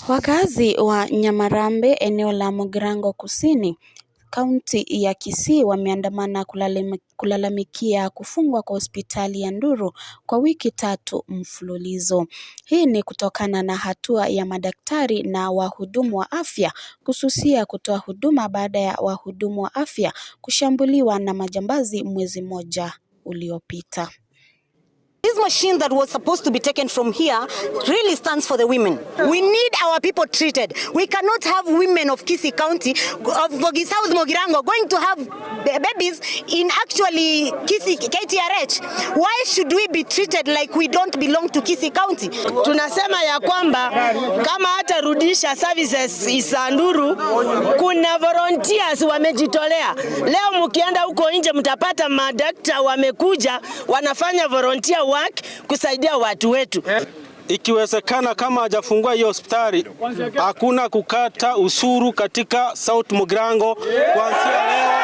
Wakazi wa Nyamarambe eneo la Mugirango Kusini, kaunti ya Kisii wameandamana kulalamikia kufungwa kwa hospitali ya Nduru kwa wiki 3 mfululizo. Hii ni kutokana na hatua ya madaktari na wahudumu wa afya kususia kutoa huduma baada ya wahudumu wa afya kushambuliwa na majambazi mwezi mmoja uliopita. This machine that was supposed to be taken from here really stands for the women. We need our people treated. We cannot have women of Kisii County, of South Mugirango, going to have babies in actually Kisii, KTRH. Why should we be treated like we don't belong to Kisii County? Tunasema ya kwamba kama hatarudisha services za Nduru, kuna volunteers wamejitolea. Leo mkienda huko nje mtapata madaktari wamekuja wanafanya volunteer work kusaidia watu wetu. Ikiwezekana kama hajafungua hiyo hospitali, hakuna kukata ushuru katika South Mugirango kuanzia leo.